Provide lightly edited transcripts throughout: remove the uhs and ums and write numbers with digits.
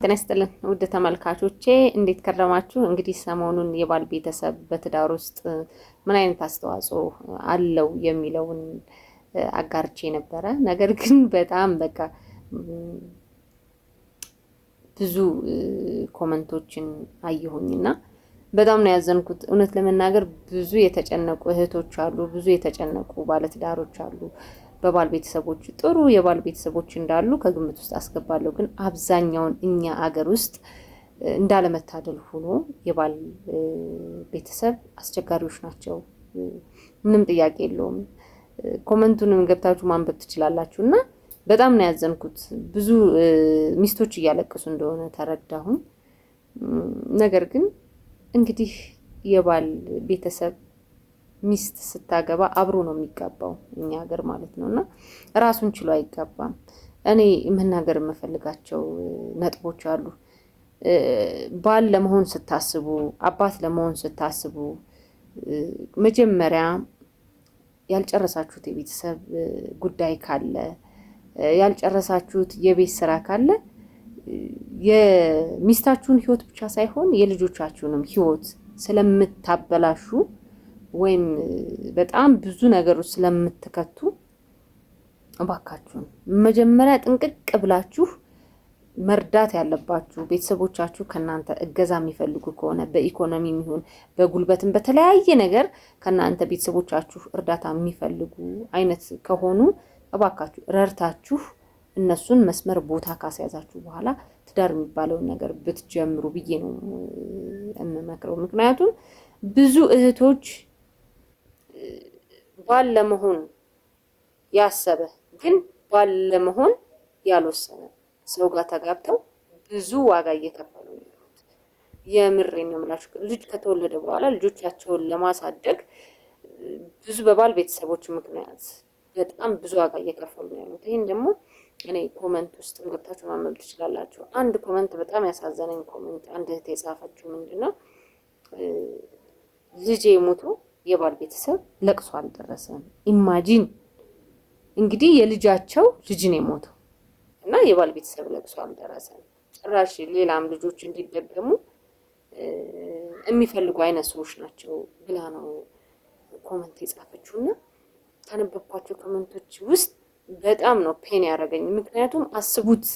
ጤና ይስጥልን ውድ ተመልካቾቼ እንዴት ከረማችሁ? እንግዲህ ሰሞኑን የባል ቤተሰብ በትዳር ውስጥ ምን አይነት አስተዋጽኦ አለው የሚለውን አጋርቼ ነበረ። ነገር ግን በጣም በቃ ብዙ comment ኦችን አየሁኝና በጣም ነው ያዘንኩት። እውነት ለመናገር ብዙ የተጨነቁ እህቶች አሉ፣ ብዙ የተጨነቁ ባለትዳሮች አሉ። በባል ቤተሰቦች ጥሩ የባል ቤተሰቦች እንዳሉ ከግምት ውስጥ አስገባለሁ። ግን አብዛኛውን እኛ አገር ውስጥ እንዳለመታደል ሆኖ የባል ቤተሰብ አስቸጋሪዎች ናቸው። ምንም ጥያቄ የለውም። comment ኡንም ገብታችሁ ማንበብ ትችላላችሁ። እና በጣም ነው ያዘንኩት። ብዙ ሚስቶች እያለቀሱ እንደሆነ ተረዳሁኝ። ነገር ግን እንግዲህ የባል ቤተሰብ ሚስት ስታገባ አብሮ ነው የሚጋባው፣ እኛ ሀገር ማለት ነው። እና ራሱን ችሎ አይጋባም። እኔ መናገር የምፈልጋቸው ነጥቦች አሉ። ባል ለመሆን ስታስቡ፣ አባት ለመሆን ስታስቡ መጀመሪያ ያልጨረሳችሁት የቤተሰብ ጉዳይ ካለ፣ ያልጨረሳችሁት የቤት ስራ ካለ የሚስታችሁን ህይወት ብቻ ሳይሆን የልጆቻችሁንም ህይወት ስለምታበላሹ ወይም በጣም ብዙ ነገሮች ስለምትከቱ እባካችሁን መጀመሪያ ጥንቅቅ ብላችሁ መርዳት ያለባችሁ ቤተሰቦቻችሁ ከእናንተ እገዛ የሚፈልጉ ከሆነ በኢኮኖሚ የሚሆን በጉልበትም በተለያየ ነገር ከእናንተ ቤተሰቦቻችሁ እርዳታ የሚፈልጉ አይነት ከሆኑ እባካችሁ ረድታችሁ እነሱን መስመር ቦታ ካስያዛችሁ በኋላ ትዳር የሚባለውን ነገር ብትጀምሩ ብዬ ነው የምመክረው። ምክንያቱም ብዙ እህቶች ባል ለመሆን ያሰበ ግን ባል ለመሆን ያልወሰነ ሰው ጋር ተጋብተው ብዙ ዋጋ እየከፈሉ ነው ያሉት። የምሬን ነው የምላችሁ። ልጅ ከተወለደ በኋላ ልጆቻቸውን ለማሳደግ ብዙ በባል ቤተሰቦች ምክንያት በጣም ብዙ ዋጋ እየከፈሉ ነው ያሉት። ይህን ደግሞ እኔ comment ውስጥ ገብታችሁ ማንበብ ትችላላችሁ። አንድ comment በጣም ያሳዘነኝ comment አንድ እህት የጻፈችው ምንድን ነው፣ ልጄ ሞቶ የባል ቤተሰብ ለቅሶ አልደረሰም። Imagine እንግዲህ የልጃቸው ልጅ ነው የሞተው እና የባል ቤተሰብ ለቅሶ አልደረሰም። ጭራሽ ሌላም ልጆች እንዲደገሙ የሚፈልጉ አይነት ሰዎች ናቸው ብላ ነው comment የጻፈችው እና ካነበብኳቸው comment ኦች ውስጥ በጣም ነው pain ያደረገኝ። ምክንያቱም አስቡት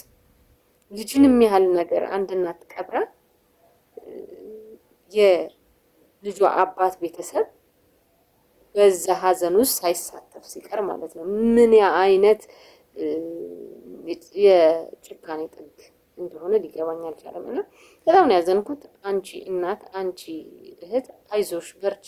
ልጅን ያህል ነገር አንድ እናት ቀብራ የልጇ አባት ቤተሰብ በዛ ሀዘን ውስጥ ሳይሳተፍ ሲቀር ማለት ነው ምን አይነት የጭካኔ ጥግ እንደሆነ ሊገባኝ አልቻለም። እና በጣም ነው ያዘንኩት። አንቺ እናት፣ አንቺ እህት አይዞሽ በርቺ።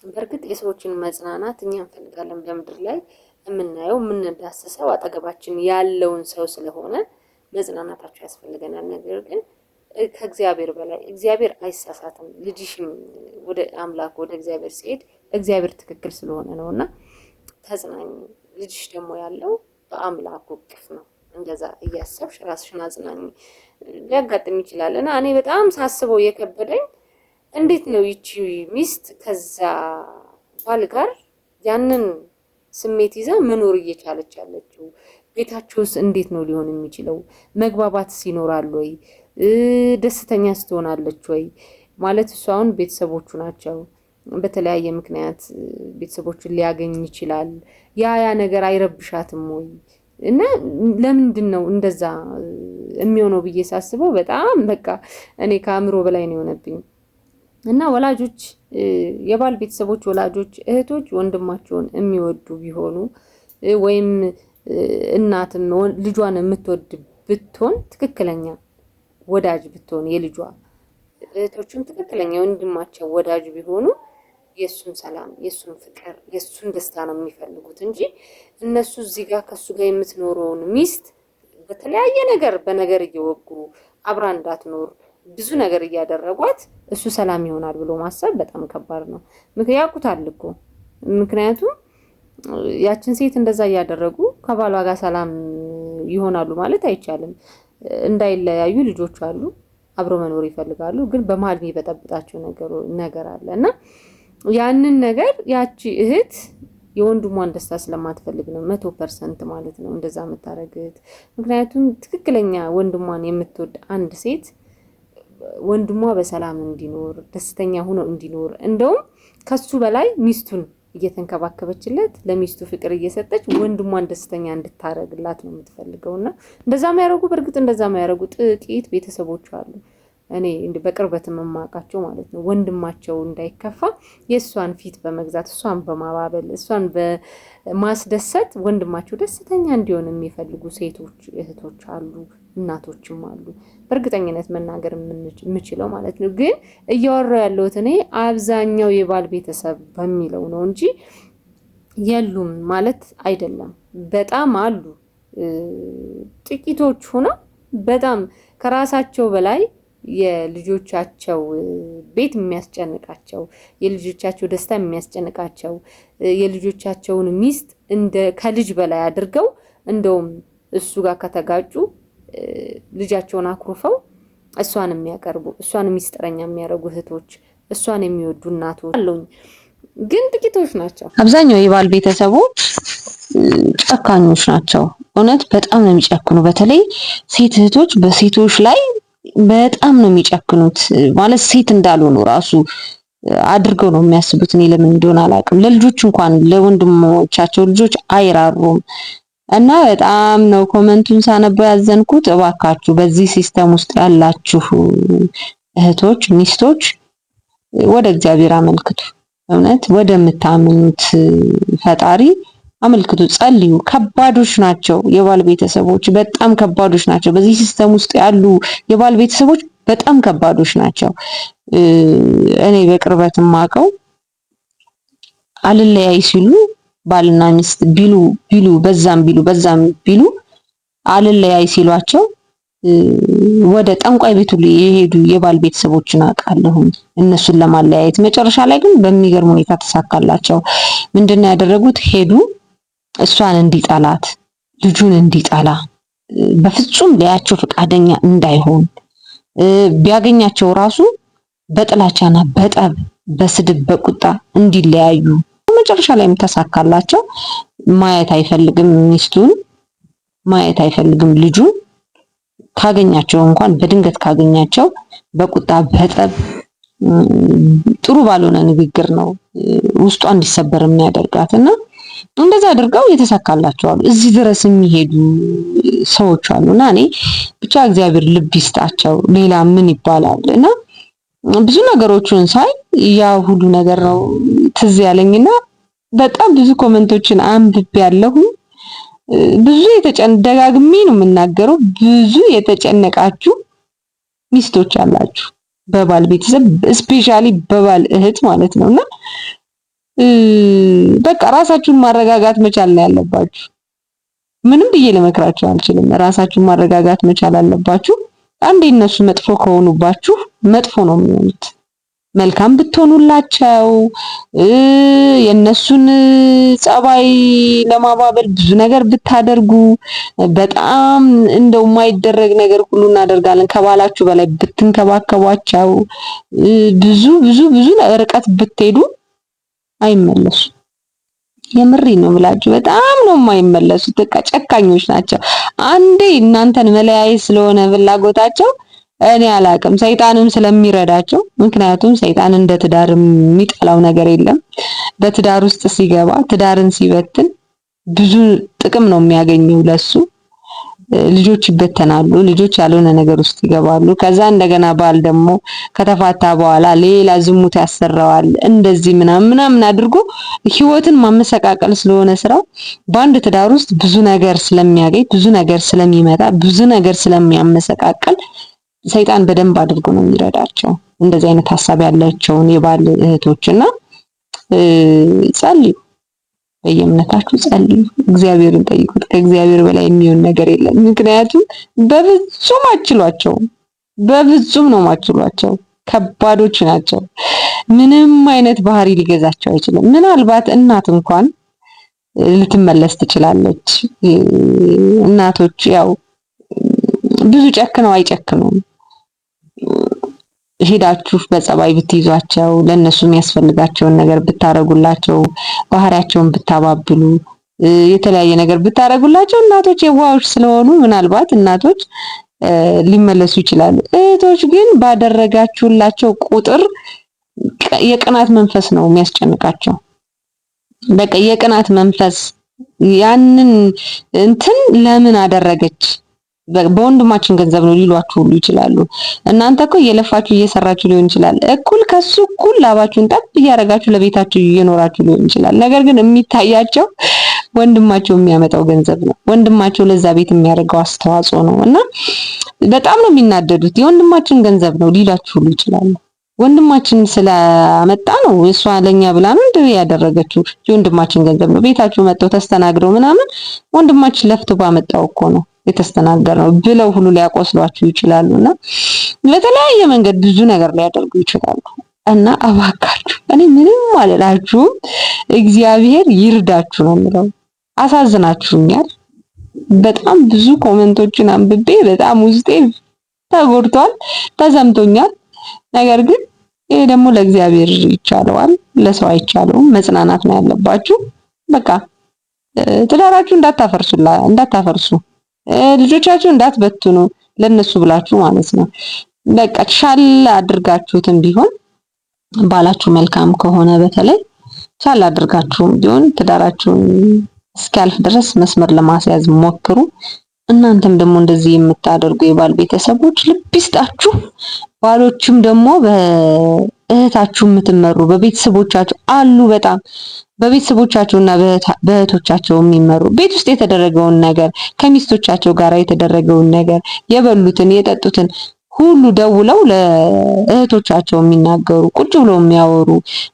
በእርግጥ የሰዎችን መጽናናት እኛ እንፈልጋለን። በምድር ላይ የምናየው የምንዳስሰው አጠገባችን ያለውን ሰው ስለሆነ መጽናናታቸው ያስፈልገናል። ነገር ግን ከእግዚአብሔር በላይ እግዚአብሔር አይሳሳትም። ልጅሽም ወደ አምላክ ወደ እግዚአብሔር ሲሄድ እግዚአብሔር ትክክል ስለሆነ ነው እና ተጽናኝ። ልጅሽ ደግሞ ያለው በአምላኩ እቅፍ ነው። እንደዛ እያሰብሽ ራስሽን አጽናኝ። ሊያጋጥም ይችላል እና እኔ በጣም ሳስበው የከበደኝ እንዴት ነው ይቺ ሚስት ከዛ ባል ጋር ያንን ስሜት ይዛ መኖር እየቻለች ያለችው? ቤታቸውስ እንዴት ነው ሊሆን የሚችለው? መግባባት ይኖራል ወይ? ደስተኛ ስትሆናለች ወይ? ማለት እሱ አሁን ቤተሰቦቹ ናቸው። በተለያየ ምክንያት ቤተሰቦቹን ሊያገኝ ይችላል። ያ ያ ነገር አይረብሻትም ወይ? እና ለምንድን ነው እንደዛ የሚሆነው ብዬ ሳስበው በጣም በቃ እኔ ከአእምሮ በላይ ነው የሆነብኝ። እና ወላጆች፣ የባል ቤተሰቦች ወላጆች፣ እህቶች ወንድማቸውን የሚወዱ ቢሆኑ ወይም እናትም ልጇን የምትወድ ብትሆን ትክክለኛ ወዳጅ ብትሆን የልጇ እህቶችም ትክክለኛ ወንድማቸው ወዳጅ ቢሆኑ የእሱን ሰላም፣ የእሱን ፍቅር፣ የእሱን ደስታ ነው የሚፈልጉት እንጂ እነሱ እዚህ ጋር ከእሱ ጋር የምትኖረውን ሚስት በተለያየ ነገር በነገር እየወጉ አብራ እንዳትኖር ብዙ ነገር እያደረጓት እሱ ሰላም ይሆናል ብሎ ማሰብ በጣም ከባድ ነው። ያውቁታል እኮ ምክንያቱም ያችን ሴት እንደዛ እያደረጉ ከባሏ ጋር ሰላም ይሆናሉ ማለት አይቻልም። እንዳይለያዩ ልጆች አሉ፣ አብሮ መኖር ይፈልጋሉ። ግን በመሀል የሚበጠብጣቸው ነገር አለ እና ያንን ነገር ያቺ እህት የወንድሟን ደስታ ስለማትፈልግ ነው። 100% ማለት ነው እንደዛ የምታደርግት። ምክንያቱም ትክክለኛ ወንድሟን የምትወድ አንድ ሴት ወንድሟ በሰላም እንዲኖር፣ ደስተኛ ሆኖ እንዲኖር፣ እንደውም ከሱ በላይ ሚስቱን እየተንከባከበችለት፣ ለሚስቱ ፍቅር እየሰጠች ወንድሟን ደስተኛ እንድታረግላት ነው የምትፈልገው። እና እንደዛ የሚያደርጉ፣ በእርግጥ እንደዛ የሚያደርጉ ጥቂት ቤተሰቦች አሉ። እኔ በቅርበት የማውቃቸው ማለት ነው። ወንድማቸው እንዳይከፋ የእሷን ፊት በመግዛት፣ እሷን በማባበል፣ እሷን በማስደሰት ወንድማቸው ደስተኛ እንዲሆን የሚፈልጉ ሴቶች እህቶች አሉ፣ እናቶችም አሉ። በእርግጠኝነት መናገር የምችለው ማለት ነው። ግን እያወራሁ ያለሁት እኔ አብዛኛው የባል ቤተሰብ በሚለው ነው እንጂ የሉም ማለት አይደለም። በጣም አሉ። ጥቂቶች ሆነው በጣም ከራሳቸው በላይ የልጆቻቸው ቤት የሚያስጨንቃቸው፣ የልጆቻቸው ደስታ የሚያስጨንቃቸው፣ የልጆቻቸውን ሚስት እንደ ከልጅ በላይ አድርገው፣ እንደውም እሱ ጋር ከተጋጩ ልጃቸውን አኩርፈው እሷን የሚያቀርቡ፣ እሷን ሚስጥረኛ የሚያደርጉ እህቶች፣ እሷን የሚወዱ እናቶች አሉኝ። ግን ጥቂቶች ናቸው። አብዛኛው የባል ቤተሰቦች ጨካኞች ናቸው። እውነት በጣም ነው የሚጨክኑ። በተለይ ሴት እህቶች በሴቶች ላይ በጣም ነው የሚጨክኑት። ማለት ሴት እንዳልሆኑ ራሱ አድርገው ነው የሚያስቡት። እኔ ለምን እንደሆነ አላውቅም። ለልጆች እንኳን፣ ለወንድሞቻቸው ልጆች አይራሩም። እና በጣም ነው comment ኡን ሳነበው ያዘንኩት። እባካችሁ በዚህ system ውስጥ ያላችሁ እህቶች፣ ሚስቶች ወደ እግዚአብሔር አመልክቱ። እውነት ወደምታምኑት ፈጣሪ አመልክቱ፣ ጸልዩ። ከባዶች ናቸው የባል ቤተሰቦች፣ በጣም ከባዶች ናቸው። በዚህ system ውስጥ ያሉ የባል ቤተሰቦች በጣም ከባዶች ናቸው። እኔ በቅርበት የማውቀው አልለያይ ሲሉ፣ ባልና ሚስት ቢሉ ቢሉ፣ በዛም ቢሉ በዛም ቢሉ አልለያይ ሲሏቸው ወደ ጠንቋይ ቤቱ የሄዱ የባል ቤተሰቦችን አውቃለሁኝ እነሱን ለማለያየት። መጨረሻ ላይ ግን በሚገርም ሁኔታ ተሳካላቸው። ምንድነው ያደረጉት? ሄዱ፣ እሷን እንዲጠላት፣ ልጁን እንዲጠላ፣ በፍጹም ሊያቸው ፈቃደኛ እንዳይሆን፣ ቢያገኛቸው ራሱ በጥላቻና በጠብ፣ በስድብ፣ በቁጣ እንዲለያዩ፣ መጨረሻ ላይም ተሳካላቸው። ማየት አይፈልግም ሚስቱን፣ ማየት አይፈልግም ልጁን። ካገኛቸው እንኳን፣ በድንገት ካገኛቸው በቁጣ፣ በጠብ፣ ጥሩ ባልሆነ ንግግር ነው ውስጧ እንዲሰበር የሚያደርጋት። እና እንደዛ አድርገው የተሳካላቸው አሉ። እዚህ ድረስ የሚሄዱ ሰዎች አሉ። እና እኔ ብቻ እግዚአብሔር ልብ ይስጣቸው። ሌላ ምን ይባላል? እና ብዙ ነገሮችን ሳይ ያ ሁሉ ነገር ነው ትዝ ያለኝና በጣም ብዙ comment ኦችን አንብቤ ያለሁ። ብዙ ደጋግሜ ነው የምናገረው። ብዙ የተጨነቃችሁ ሚስቶች አላችሁ በባል ቤተሰብ፣ especially በባል እህት ማለት ነውና በቃ ራሳችሁን ማረጋጋት መቻል ነው ያለባችሁ። ምንም ብዬ ልመክራችሁ አልችልም። ራሳችሁን ማረጋጋት መቻል አለባችሁ። አንዴ እነሱ መጥፎ ከሆኑባችሁ መጥፎ ነው የሚሆኑት። መልካም ብትሆኑላቸው፣ የእነሱን ጸባይ ለማባበል ብዙ ነገር ብታደርጉ፣ በጣም እንደው የማይደረግ ነገር ሁሉ እናደርጋለን ከባላችሁ በላይ ብትንከባከቧቸው፣ ብዙ ብዙ ብዙ ርቀት ብትሄዱ አይመለሱም። የምሬ ነው ብላችሁ በጣም ነው የማይመለሱት። በቃ ጨካኞች ናቸው። አንዴ እናንተን መለያየት ስለሆነ ፍላጎታቸው፣ እኔ አላቅም፣ ሰይጣንም ስለሚረዳቸው። ምክንያቱም ሰይጣን እንደ ትዳር የሚጠላው ነገር የለም። በትዳር ውስጥ ሲገባ፣ ትዳርን ሲበትን ብዙ ጥቅም ነው የሚያገኘው ለሱ። ልጆች ይበተናሉ። ልጆች ያልሆነ ነገር ውስጥ ይገባሉ። ከዛ እንደገና ባል ደግሞ ከተፋታ በኋላ ሌላ ዝሙት ያሰራዋል። እንደዚህ ምናምን ምናምን አድርጎ ህይወትን ማመሰቃቀል ስለሆነ ስራው፣ በአንድ ትዳር ውስጥ ብዙ ነገር ስለሚያገኝ፣ ብዙ ነገር ስለሚመጣ፣ ብዙ ነገር ስለሚያመሰቃቀል ሰይጣን በደንብ አድርጎ ነው የሚረዳቸው እንደዚህ አይነት ሀሳብ ያላቸውን የባል እህቶች። እና ጸልዩ፣ በየእምነታችሁ ጸልዩ፣ እግዚአብሔርን ጠይቁት። ከእግዚአብሔር በላይ የሚሆን ነገር የለም። ምክንያቱም በፍጹም አችሏቸውም፣ በፍጹም ነው ማችሏቸው። ከባዶች ናቸው። ምንም አይነት ባህሪ ሊገዛቸው አይችልም። ምናልባት እናት እንኳን ልትመለስ ትችላለች። እናቶች ያው ብዙ ጨክነው አይጨክኑም። ሄዳችሁ በጸባይ ብትይዟቸው፣ ለእነሱ የሚያስፈልጋቸውን ነገር ብታረጉላቸው፣ ባህሪያቸውን ብታባብሉ፣ የተለያየ ነገር ብታረጉላቸው እናቶች የዋሆች ስለሆኑ ምናልባት እናቶች ሊመለሱ ይችላሉ። እህቶች ግን ባደረጋችሁላቸው ቁጥር የቅናት መንፈስ ነው የሚያስጨንቃቸው። በቃ የቅናት መንፈስ ያንን እንትን ለምን አደረገች በወንድማችን ገንዘብ ነው ሊሏችሁ ሁሉ ይችላሉ። እናንተ እኮ እየለፋችሁ እየሰራችሁ ሊሆን ይችላል። እኩል ከሱ እኩል ላባችሁን ጠብ እያደረጋችሁ ለቤታችሁ እየኖራችሁ ሊሆን ይችላል። ነገር ግን የሚታያቸው ወንድማቸው የሚያመጣው ገንዘብ ነው። ወንድማቸው ለዛ ቤት የሚያደርገው አስተዋጽኦ ነው እና በጣም ነው የሚናደዱት። የወንድማችን ገንዘብ ነው ሊላችሁ ሁሉ ይችላሉ። ወንድማችን ስላመጣ ነው እሷ ለኛ ብላ ነው እንደ ያደረገችው። የወንድማችን ገንዘብ ነው። ቤታችሁ መጥተው ተስተናግደው ምናምን ወንድማችን ለፍቶ ባመጣው እኮ ነው የተስተናገር ነው ብለው ሁሉ ሊያቆስሏችሁ ይችላሉ። እና በተለያየ መንገድ ብዙ ነገር ሊያደርጉ ይችላሉ። እና እባካችሁ እኔ ምንም አልላችሁም፣ እግዚአብሔር ይርዳችሁ ነው የምለው። አሳዝናችሁኛል። በጣም ብዙ comment ኦችን አንብቤ በጣም ውስጤ ተጎድቷል፣ ተሰምቶኛል። ነገር ግን ይሄ ደግሞ ለእግዚአብሔር ይቻለዋል፣ ለሰው አይቻለውም። መጽናናት ነው ያለባችሁ። በቃ ትዳራችሁ እንዳታፈርሱ፣ ልጆቻችሁ እንዳትበትኑ ለነሱ ብላችሁ ማለት ነው። በቃ ቻል አድርጋችሁትም ቢሆን ባላችሁ መልካም ከሆነ በተለይ ቻል አድርጋችሁም ቢሆን ትዳራችሁን እስኪያልፍ ድረስ መስመር ለማስያዝ ሞክሩ። እናንተም ደግሞ እንደዚህ የምታደርጉ የባል ቤተሰቦች ልብ ይስጣችሁ። ባሎችም ደግሞ በእህታችሁ የምትመሩ በቤተሰቦቻችሁ አሉ። በጣም በቤተሰቦቻቸውና በእህቶቻቸው የሚመሩ ቤት ውስጥ የተደረገውን ነገር ከሚስቶቻቸው ጋር የተደረገውን ነገር የበሉትን የጠጡትን ሁሉ ደውለው ለእህቶቻቸው የሚናገሩ ቁጭ ብለው የሚያወሩ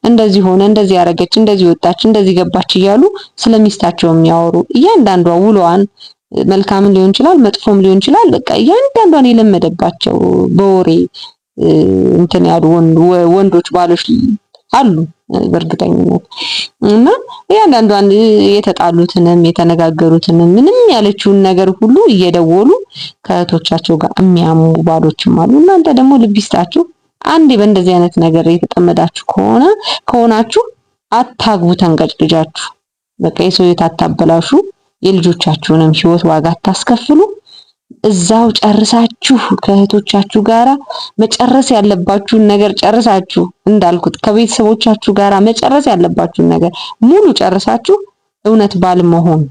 እንደዚህ ሆነ፣ እንደዚህ ያደረገች፣ እንደዚህ ወጣች፣ እንደዚህ ገባች እያሉ ስለሚስታቸው የሚያወሩ እያንዳንዷ ውሏን መልካምን ሊሆን ይችላል፣ መጥፎም ሊሆን ይችላል። በቃ እያንዳንዷን የለመደባቸው በወሬ እንትን ያሉ ወንዶች ባሎች አሉ በእርግጠኝነት እና እያንዳንዷን የተጣሉትንም የተነጋገሩትንም ምንም ያለችውን ነገር ሁሉ እየደወሉ ከእህቶቻቸው ጋር የሚያሙ ባሎችም አሉ። እናንተ ደግሞ ልብ ይስጣችሁ። አንዴ በእንደዚህ አይነት ነገር የተጠመዳችሁ ከሆናችሁ አታግቡ፣ ተንቀጭቅጫችሁ በቃ የሰው ሕይወት አታበላሹ። የልጆቻችሁንም ህይወት ዋጋ አታስከፍሉ። እዛው ጨርሳችሁ ከእህቶቻችሁ ጋራ መጨረስ ያለባችሁን ነገር ጨርሳችሁ፣ እንዳልኩት ከቤተሰቦቻችሁ ጋራ መጨረስ ያለባችሁን ነገር ሙሉ ጨርሳችሁ እውነት ባል መሆን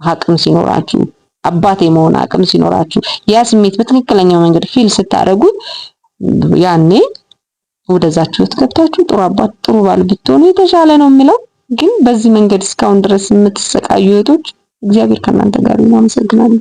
አቅም ሲኖራችሁ፣ አባት የመሆን አቅም ሲኖራችሁ፣ ያ ስሜት በትክክለኛው መንገድ feel ስታደርጉት ያኔ ወደዛችሁ ህይወት ገብታችሁ ጥሩ አባት ጥሩ ባል ብትሆኑ የተሻለ ነው የምለው። ግን በዚህ መንገድ እስካሁን ድረስ የምትሰቃዩ እህቶች እግዚአብሔር ከእናንተ ጋር ይሁን። አመሰግናለሁ።